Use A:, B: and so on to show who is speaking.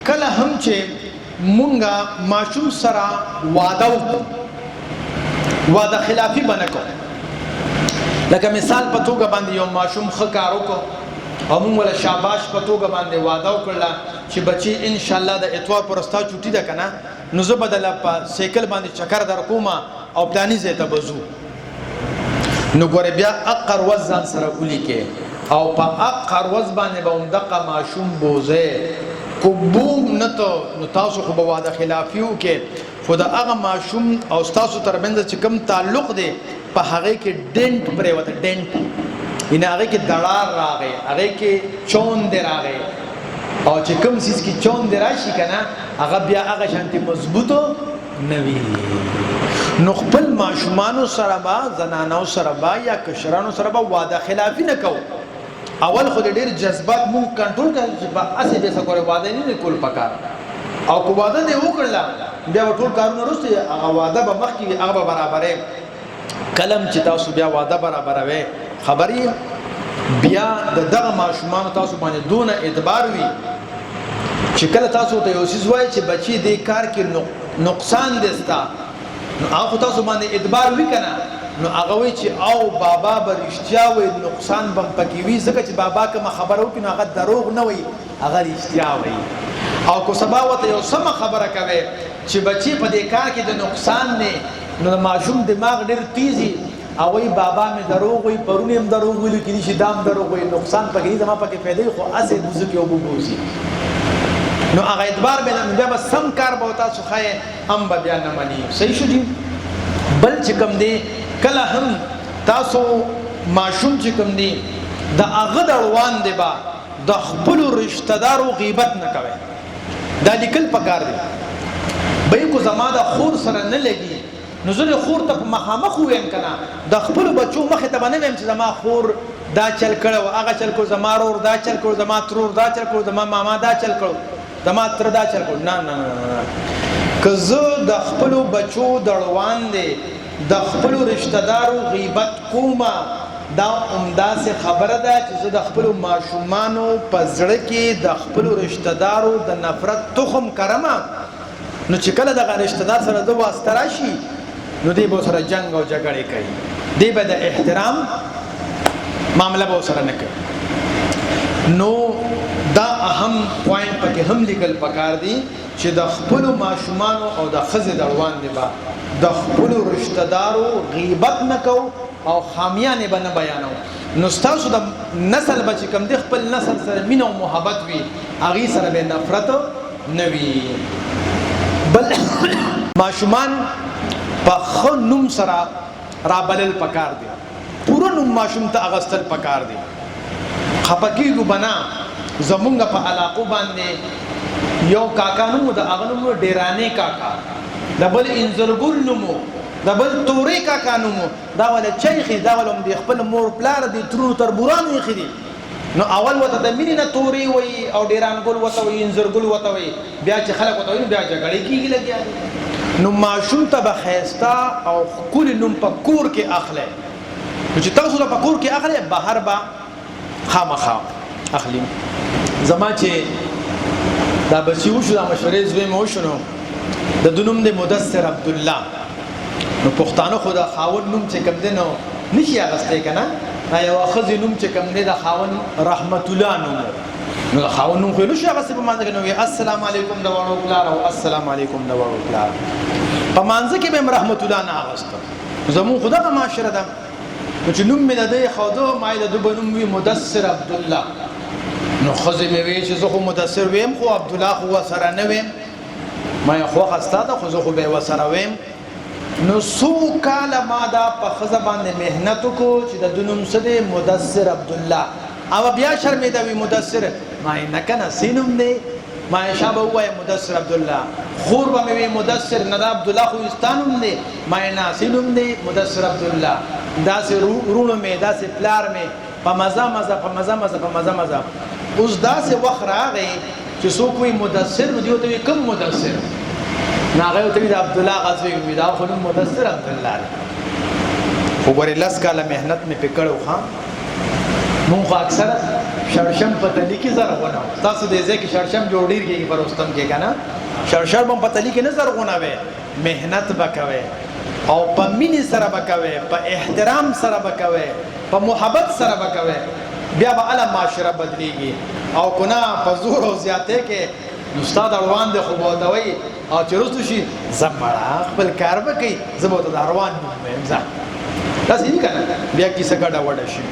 A: کله هم چې مونږه ماشوم سره وعده وکړو، وعده خلافی به نه کوو. لکه مثال په توګه باندې یو ماشوم ښه کار وکړو او مونږ ولا شاباش په توګه باندې وعده وکړله چې بچي ان شاء الله د اتوار پر ستا چوټي ده کنه، نو زه به دله په سایکل باندې چکر در کوم او پلاني ځای ته به ځو. نو ګوره بیا اقر ورځ ځان سره ولیکې او په اقر ورځ باندې به همدقه ماشوم بوځئ. کو بوم نه ته نو تاسو خو به وعده خلافي وکړئ، خو د هغه ماشوم او ستاسو ترمنځ چې کوم تعلق دی په هغې کې ډینټ پرېوته، ډینټ یعنې هغې کې دړار راغی، هغې کې چوندې راغی، او چې کوم څیز کې چوندې راشي که نه هغه بیا هغه شانتې مضبوط نه وي. نو خپل ماشومانو سره به، زنانو سره به یا کشرانو سره به وعده خلافي نه کوو. اول خو د ډېر جذبات مونږ کنټرول کړو چې په هسې بې څه ګورې وعده نه کول پکار، او که وعده دې وکړله بیا به ټول کارونه وروسته هغه وعده به مخکې وي، هغه به برابرې. کلم چې تاسو بیا وعده برابروئ خبرې بیا د دغه ماشومانو تاسو باندې دونه اعتبار وي چې کله تاسو ته یو څیز وایي چې بچی دې کار کې نقصان دی ستا، نو هغه خو تاسو باندې اعتبار وي که نه، نو هغه وایي چې او بابا به رښتیا وایي، نقصان به هم پکې وي، ځکه چې بابا کومه خبره وکړي نو هغه دروغ نه وایي، هغه رښتیا وایي. او که سبا ورته یو سمه خبره کوي چې بچی په دې کار کې د نقصان دی، نو د ماشوم دماغ ډېر تیزي او وایي بابا مې دروغ وایي، پرون یې هم دروغ ویلي، کېدای شي دا هم دروغ وایي، نقصان پکې دی، زما پکې فایده وي، خو هسې دوزه کې اوبه بوځي. نو هغه اعتبار به نه، بیا به سم کار به تاسو ښایې هم به بیا نه مني. صحیح شو جی؟ بل چې کوم دی، کله هم تاسو ماشوم چې کوم دی د هغه د وړاندې به د خپلو رشته دارو غیبت نه کوي. دا لیکل پکار دی. بای کو زما د خور سره نه لګي نو زه د خور ته په مخامخ ووایم که نه، د خپلو بچو مخې ته به نه وایم چې زما خور دا چل کړی و، هغه چل کړو، زما رور دا چل کړو، زما ترور دا چل کړو، زما ماما دا چل کړو، زما تره دا چل کړو. نه نه نه نه، که زه د خپلو بچو د وړاندې د خپلو رشته دارو غیبت کوم، دا همداسې خبره ده چې زه د خپلو ماشومانو په زړه کې د خپلو رشته دارو د نفرت تخم کرم. نو چې کله دغه رشته دار سره د واسطه راشي نو دی به سره جنگ او جګړې کوي، دی به د احترام معامله به سره نه کوي. نو دا اهم پوینټ پکې هم لیکل پکار دي چې د خپلو ماشومانو او د ښځې د وړاندې به د خپلو رشته دارو غیبت نه کوو او خامیانې به نه بیانوو. نو ستاسو د نسل به چې کوم دی خپل نسل سره مینه او محبت وي، هغې سره به نفرت نه وي. بل ماشومان په ښه نوم سره رابلل پکار دي، پوره نوم ماشوم ته اغستل پکار دي. خپه کېږو به نه. زمونږ په علاقو باندې یو کاکا نوم د هغه نوم ډیرانې کاکا، د بل انځرګل نوم، د بل تورې کاکا نوم، دا ولا چا ایښي؟ دا ولا هم د خپل مور پلار د ترونو تربورانو ایښي دي. نو اول ورته د مینې نه تورې وایي او ډیران ګل ورته وایي، انځر ګل ورته وایي، بیا چې خلک ورته وایي بیا جګړې کېږي لګیا دي. نو ماشوم ته به ښایسته او ښکلي نوم په کور کې اخلی، نو چې تاسو ته په کور کې اخلی بهر به خامخا اخلي. زما چې دا بچی وشو، دا مشورې زوی مې وشو، نو د ده نوم دی مدثر عبدالله. نو پښتانه خو د خاوند نوم چې کوم دی نو نشي اخیستی که نه، دا یوه ښځې نوم چې کوم دی د خاوند رحمت الله نوم، نو د خاوند نوم خو یې نشو اخیستی په مانځه کې. نو وایي السلام علیکم د وړو پلار او السلام علیکم د وړو پلار. په مانځه کې به هم رحمت الله نه اخیسته. زموږ خو دغه معاشره ده. نو چې نوم مې د ده ایښوده، ما یې د ده به نوم وي مدثر عبدالله. نو ښځې مې وی چې زه خو مدثر ویم خو عبدالله خو ورسره نه ویم. ما یې خوښه ستا ده خو زه خو به یې ورسره ویم. نو څو کاله ما دا په ښځه باندې محنت وکړو چې د ده نوم څه دی؟ مدثر عبدالله. او بیا شرمېده وي مدثر. ما یې نه که نه څه نوم دی؟ ما یې شابه ووایه مدثر عبدالله. خور به مې وي مدثر، نه دا عبدالله خو ستا نوم دی. ما یې نه څه نوم دی؟ مدثر عبدالله. داسې وروڼو مې، داسې پلار مې په مزه مزه په مزه مزه په مزه مزه. اوس داسې وخت راغی چې څوک وایي مدثر، نو دوی ورته وایي کوم مدثر؟ نو هغه ورته وایي د عبدالله هغه زوی وي، دا خو نوم مدثر عبدالله دی. خو ګورې لس کاله محنت مې پرې کړی و. ښه مونږ خو اکثره شړشم په تلی کې زرغونه. تاسو دې ځای کې شړشم جوړ ډیر کېږي پر رستم کې کنه، شړشم په تلی کې نه زرغونه وي. مهنت به کوي او په مینې سره به کوي، په احترام سره به کوي، په محبت سره به کوي، بیا به اله معاشره بدلیږي. او کنا په زور او زیاته کې نو استاد روان دی خو به ورته وایي، او چې وروسته شي ځه مړه خپل کار به کوي، زه به ورته د روان نوم وایم، ځه داسې دي که نه، بیا کیسه ګډه وډه شي.